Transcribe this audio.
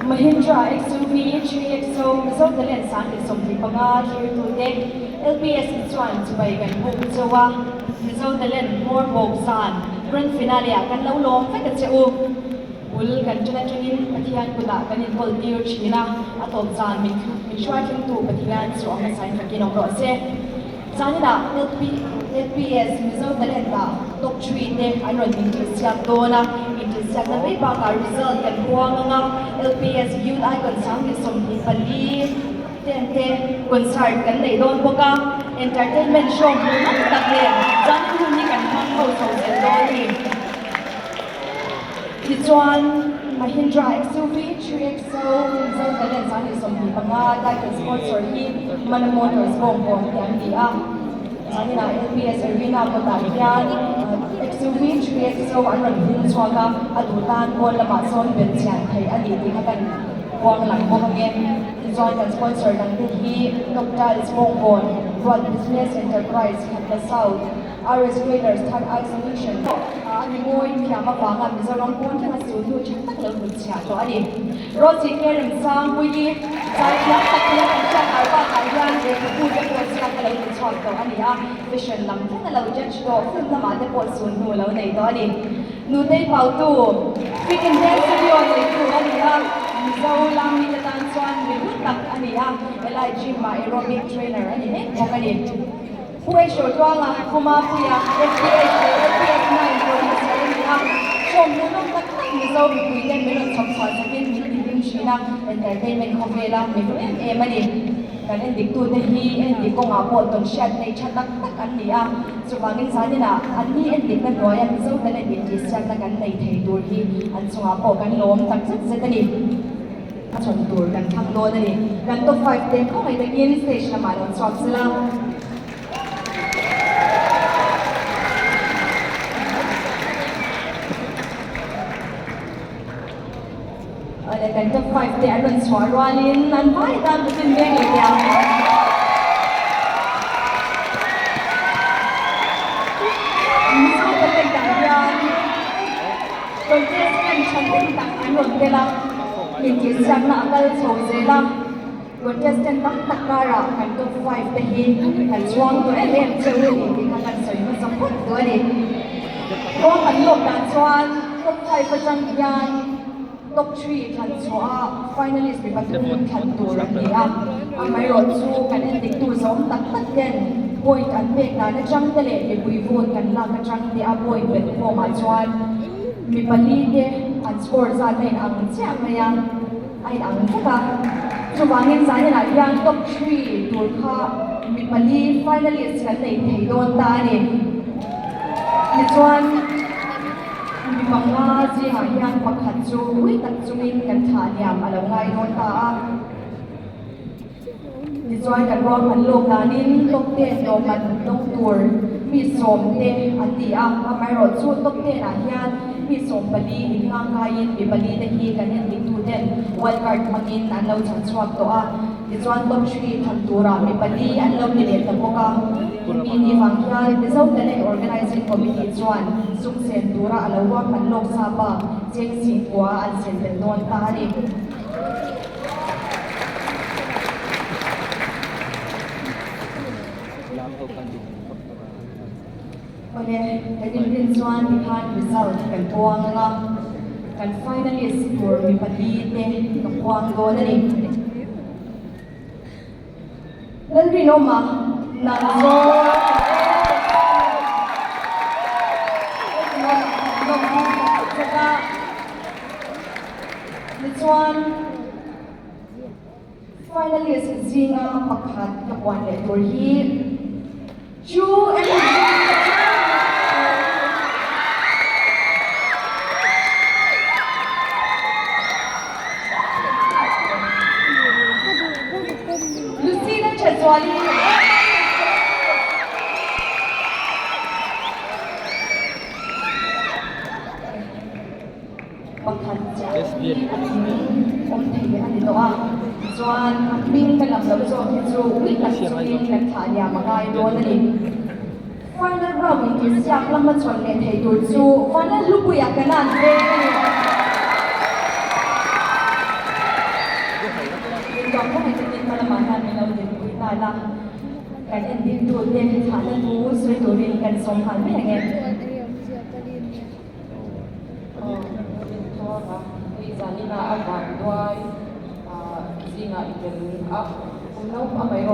Mahindra XUV 3XO Mizo Talent 2025 thlirtute LPS chuan chibai kan buk cheu a, Mizo Talent hmawr bawk zan Grand Finale ah kan lo lawm vek a che u. Bul kan ṭan aṭangin Pathian kutah kan inkawl tir ṭhin a, a tawp zan min min hruai thlengtu Pathian chu a hmasain fakin awm rawh se. Zaninah LP LPS Mizo Talent ah Top Three te an rawn intihsiak dawn a, intihsiakna mai bakah result kan puang ang a, LPS Youth Icon 2024 ten te concert kan nei dawn bawk a, entertainment show hmuhnawm tak nen zanin hun hi kan hmang ho chho zel dawn a ni. Tichuan, Mahindra XUV 3XO Mizo Talent 2025 title sponsor hi Mana Motors Bawngkawn te an ni a. Zaninah LPS Arena kawtah hian XUV 3XO an rawn hung chhuak a, a duh tan pawn lamah sawn belh chian theih a ni tih kha kan puang lang bawk ange. Tichuan, kan sponsor dangte hi Top Tiles Bawngkawn, Ruat Business Enterprise, Khatla South, RS Traders Third Eye Solution pawh a ni mawi thiam avanga Mizoram pawn thleng a sul hnu tha tak lo hnut chhiah tawh a ni. Rosie Kerem Sangpuii zai thiam tak hi a kan hriat har bakah hian lehkhabu te pawh ziak a lo ti chhuak tawh a ni a, fashion lam thleng a lo judge tawh, film lamah te pawh sul hnu a lo nei tawh a ni. Nutei Pautu, Fit in Dance Studio neitu a ni a, Mizo lam mite tan chuan mi hlu tak a ni a, Eli Gym ah aerobic trainer a ni mek bawk a ni. Pu Eisho Tuanga, Pu Mapuia, FDH leh LPS 9 producer a ni a, show hmuhnawm tak tak Mizo mipui ten min rawn chhawp chhuah sakin min ti hlim thin a, entertainment khawvela mi hlu em em a ni. Kan endiktute hi endik kawngah pawh tawn hriat nei tha tak tak an ni a, chuvangin zaninah an ni endikna hnuaia Mizo talent intihsiakna kan nei thei tur hi an chungah pawh kan lawm tak zet zet a ni. A chhawn tur kan thlang dawn a ni. Kan top five te khawngaih takin stage lamah lo chhuak sela. Awle kan top five te an rawn chhuah rualin an vai tan putin veng leh teh ang. Mizo talent ah hian Contestant thahnem tak an rawn tel a, intihsiakna a kal chho zel a, contestant tam tak karah kan top five te hi kan chhuang tawh em em cheu a ni tih kha kan sawi hmasa phawt duh a ni. Kawng kan lawk dan chuan top five atang hian top three thlan chhuah a finalist mi pathum thlan tur an ni a, amaherawhchu kan endiktu zawm tak tak ten point an pek dan atang te leh mipui vote kan lak atang te a point belh khawmah chuan mi pali te an score zat a inang chiah mai a, a inang vek a. Chuvangin zaninah hian top three tur kha mi pali finalist kan nei thei dawn ta a ni. Tichuan. Mi panga zingah hian pakhat chu ui tak chungin kan thlah hniam a lo ngai dawn ta a. Tichuan kan ruahman lawk danin top ten lawmman dawng tur mi sawm te an ni a, amaherawh chu top ten ah hian mi sawm pali inhlang kaiin mi pali te hi kan endik tu ten wild card hmangin an lo chhan chhuak tawh a. Tichuan top three than turah mi pali an lo ni leh ta bawk a. Hemi ni vang hian Mizo Talent Organising Committee chuan sum sen tura a lo ruahman lawk sa bak cheng singkua an sen tel dawn ta a ni. Awle, kan inrin chuan tikhan result kan puang ang a, kan finalist tur mi pali te ka puang dawn a ni. Lalrinawma nang zawng Tichuan finalist zinga pakhat ka puan leh tur hi Chu Lucina Thazuali Pakhat chiah hi a tling awm thei a ni tawh a, chuan a hming ka lam loh zawk hi chu ui tak chungin kan thlah liam a ngai dawn a ni. Final round intihsiak lama chhawn leh thei tur chu Vanlalhlupuia kan an veng a ni. chuan khawngaih takin hma lamah hian min lo dinpui nghal a, kan entirtu te thlahna thu sawi turin kan sawm nghal mai ang e.